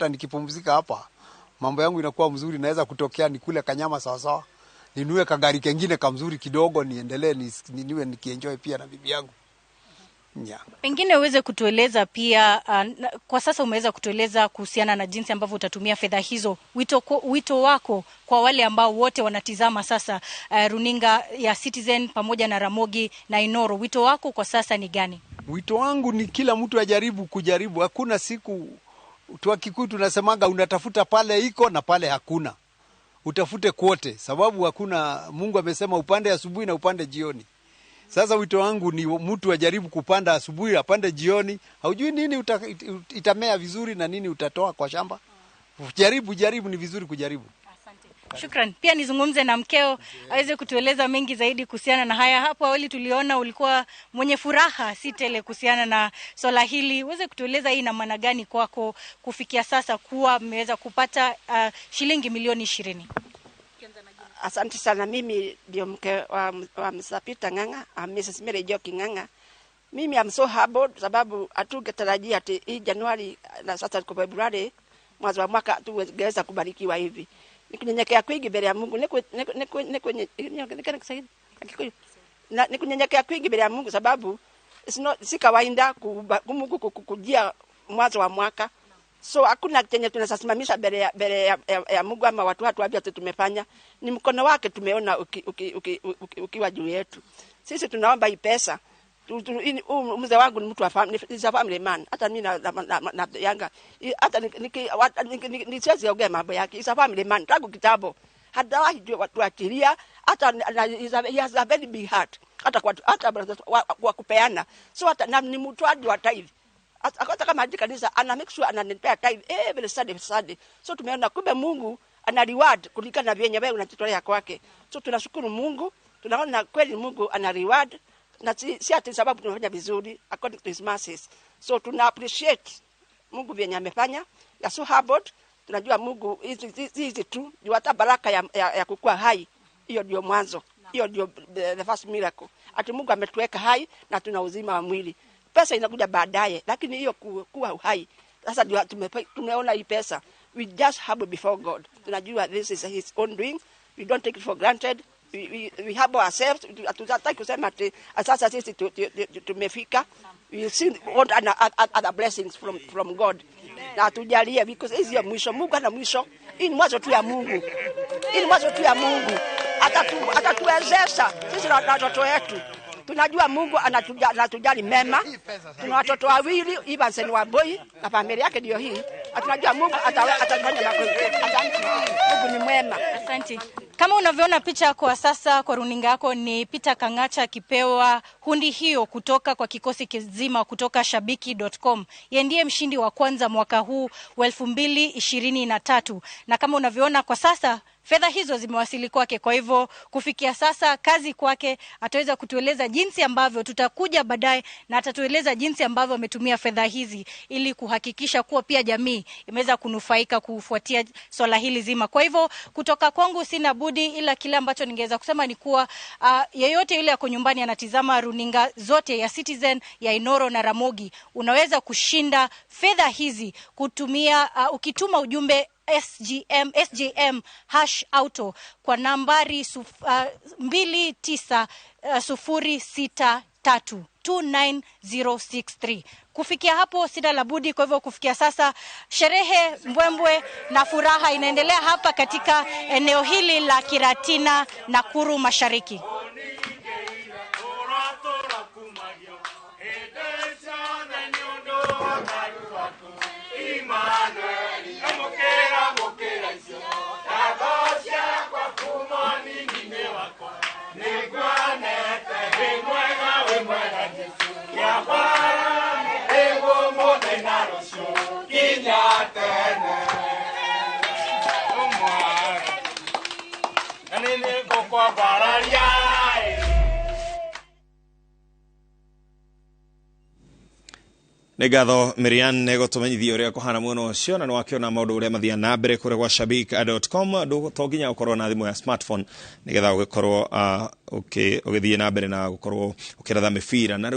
Nikipumzika hapa, mambo yangu inakuwa mzuri, naweza kutokea nikule kanyama sawasawa, ninunue kagari kengine kamzuri kidogo, niendelee niwe nikienjoy pia na bibi yangu, yeah. Pengine uweze kutueleza pia kwa sasa umeweza kutueleza kuhusiana na jinsi ambavyo utatumia fedha hizo. Wito wako kwa wale ambao wote wanatizama sasa runinga ya Citizen pamoja na Ramogi na Inoro, wito wako kwa sasa ni gani? Wito wangu ni kila mtu ajaribu kujaribu. Hakuna siku, twa Kikuyu tunasemaga unatafuta pale iko na pale hakuna, utafute kwote, sababu hakuna. Mungu amesema upande asubuhi na upande jioni. Sasa wito wangu ni mtu ajaribu kupanda asubuhi, apande jioni. Haujui nini itamea vizuri na nini utatoa kwa shamba. Jaribu, jaribu, ni vizuri kujaribu. Asante. Shukran. Pia nizungumze na mkeo aweze kutueleza mengi zaidi kuhusiana na haya. Hapo awali tuliona ulikuwa mwenye furaha si tele kuhusiana na swala hili. Uweze kutueleza hii ina maana gani kwako kufikia sasa kuwa mmeweza kupata shilingi milioni 20? Asante sana. Mimi ndio mke wa Mr. Peter Ng'ang'a, Mrs. Mary Njoki Ng'ang'a. Mimi am so humbled sababu hatungetarajia ati hii Januari na sasa tuko Februari, mwanzo wa mwaka tungeweza kubarikiwa hivi. Ni kunyenyekea kwingi mbele ya Mungu, ni ni kunyenyekea kwingi mbele ya Mungu sababu it's not, si kawaida Mungu kukujia mwanzo wa mwaka. So hakuna chenye tunasimamisha mbele ya Mungu ama watu wapi ati tumefanya. Ni mkono wake tumeona ukiwa juu yetu. Sisi tunaomba hii pesa. Huyu mzee wangu ni mtu wa family, is a family man. Hata mimi na Yanga hata siwezi ongea mambo yake. Is a family man tangu kitambo. Hatawahi tuachilia hata he has a very big heart. Hata brothers wa kupeana. So hata na ni mtoaji wa tithe, hata kama haji kanisa ana make sure ananipea tithe every Sunday Sunday. So tumeona kumbe Mungu ana reward kulingana na vyenye wewe unajitolea kwake. So tunashukuru Mungu, tunaona kweli Mungu ana reward na si ati sababu tumefanya vizuri, according to his mercies. So tuna appreciate Mungu vyenye amefanya. We are so humbled. Tunajua Mungu hizi tu juu hata baraka ya kukua hai, hiyo ndio mwanzo. Hiyo ndio the first miracle. Ati Mungu ametuweka hai na tuna uzima wa mwili. Pesa inakuja baadaye, lakini hiyo kuwa uhai sasa ndio tumeona hii pesa. We just humble before God. Tunajua this is his own doing. We don't take it for granted. We humble ourselves. Hatutaki kusema ati sasa sisi tumefika. We still want other blessings from God. Na atujalie because hizi sio mwisho. Mungu ana mwisho. Hii ni mwanzo tu ya Mungu. Hii ni mwanzo tu ya Mungu. Atatuwezesha sisi na watoto wetu. Tunajua Mungu anatujali mema. Tuna watoto wawili, Ivan Wambui na familia yake ndio hii. Na tunajua Mungu atafanya makuu. Asante. Mungu ni mwema. Asante. Kama unavyoona picha kwa sasa kwa runinga yako ni Peter Kang'acha akipewa hundi hiyo kutoka kwa kikosi kizima kutoka shabiki.com. Yeye ndiye mshindi wa kwanza mwaka huu wa 2023 na kama unavyoona kwa sasa fedha hizo zimewasili kwake. Kwa hivyo kufikia sasa kazi kwake, ataweza kutueleza jinsi ambavyo tutakuja baadaye na atatueleza jinsi ambavyo ametumia fedha hizi ili kuhakikisha kuwa pia jamii imeweza kunufaika kufuatia swala hili zima. Kwa hivyo kutoka kwangu sina budi ila kile ambacho ningeweza kusema ni kuwa yeyote yule ako nyumbani anatizama runinga zote ya Citizen, ya Inoro na Ramogi, unaweza kushinda fedha hizi kutumia ukituma ujumbe SGM, SJM#auto kwa nambari 29063, 29063. Kufikia hapo sina la budi. Kwa hivyo kufikia sasa sherehe, mbwembwe na furaha inaendelea hapa katika eneo hili la Kiratina, Nakuru Mashariki. Nĩ ngatho Mirian nĩ gũtũmenyithia ũrĩa kũhana mwena ũcio, na nĩ wakĩona maũndũ ũrĩa mathiaga na mbere kũrĩa gwa shabik.com. To nginya ũkorwo na thimũ ya smartphone nĩgetha ũgĩkorwo ũgĩthiĩ na mbere na gũkorwo ũkĩratha mĩbira na rĩu.